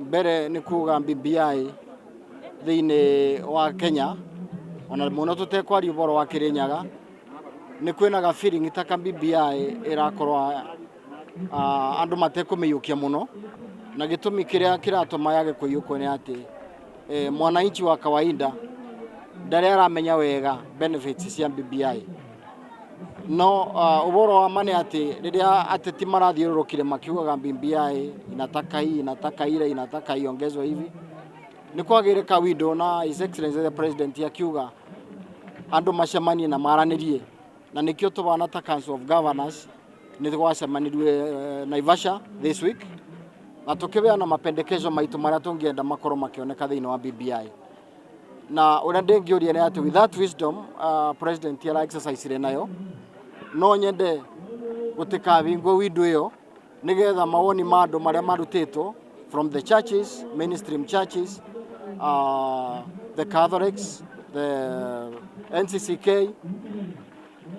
Mbere nĩ kuga BBI thĩinĩ wa Kenya, ona mũno tũtekwaria ũhoro wa Kĩrĩnyaga, nĩ kwĩna ga feeling ta ka BBI ĩrakorwo andũ matekũmĩiyũkia mũno, na gĩtũmi kĩrĩa kĩratũma yage kũiyũkwo nĩ atĩ mwananchi wa kawaida ndarĩ aramenya wega benefits cia BBI. No ũhoro wa ma nĩ atĩ rĩrĩa ateti marathiũrũrũkire makiugaga BBI inataka hii, inataka ile, inataka iongezwe hivi, nĩ kwagĩire ka window na His Excellency the President akiuga andũ macemanie na maranĩrie, na nĩkĩo tũbana ta Council of Governors nĩ gwacemanirie Naivasha this week na tũkĩbeana mapendekezo maitũ marĩa tũngĩenda makorwo makĩoneka thĩinĩ wa BBI. Na ũrĩa ndĩngĩũria nĩ atĩ with that wisdom President ara exercise nayo, no nyende gũtikabingwo window ĩyo nĩgetha mawoni ma andũ marĩa marutĩtwo from the churches, mainstream churches, the Catholics, the NCCK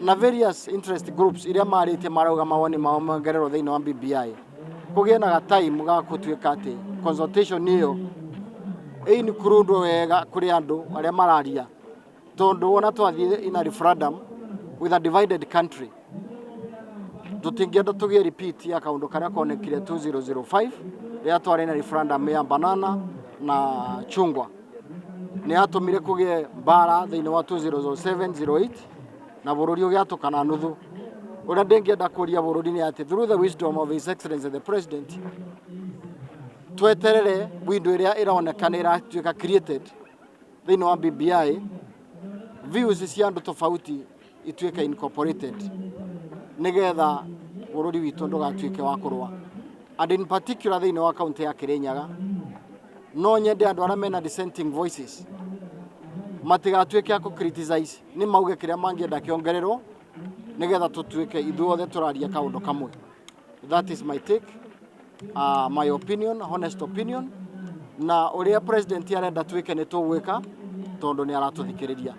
na various interest groups iria marĩtie marauga mawoni mao mongererwo thĩinĩ wa BBI, kũgĩe na ga time ga gũtuĩka atĩ consultation ĩyo ĩinclude wega kũrĩ andũ arĩa mararia, tondũ wona twathiĩ in a referendum with a divided country, tũtingĩenda tũgĩe repeat ya kaũndũ karĩa konekire 2005 rĩrĩa twarĩ na referendum ya banana na chungwa. Nĩ yatũmire kũgĩe mbara thĩinĩ wa 2007 08 na bũrũri ũgĩatũkana nuthu. Ũrĩa ndĩngĩenda kũria bũrũri nĩ atĩ through the wisdom of His Excellency the President, tweterere window ĩrĩa ĩroneka nĩ ĩratuĩka created thĩinĩ wa BBI, views cia andũ tofauti ituĩke incorporated nĩgetha bũrũri witũ ndũgatuĩke wa kũrũa. And in particular thĩinĩ wa kaunti ya Kirinyaga, no nyende andũ arĩa mena dissenting voices matigatuĩke a kũ criticize, nĩ mauge kĩrĩa mangĩenda kĩongererwo nĩgetha tũtuĩke ithuothe tũraria kaũndũ kamwe. That is my take, my opinion, honest opinion. Na ũrĩa President arenda twĩke nĩ tũgwĩka tondũ nĩ aratũthikĩrĩria.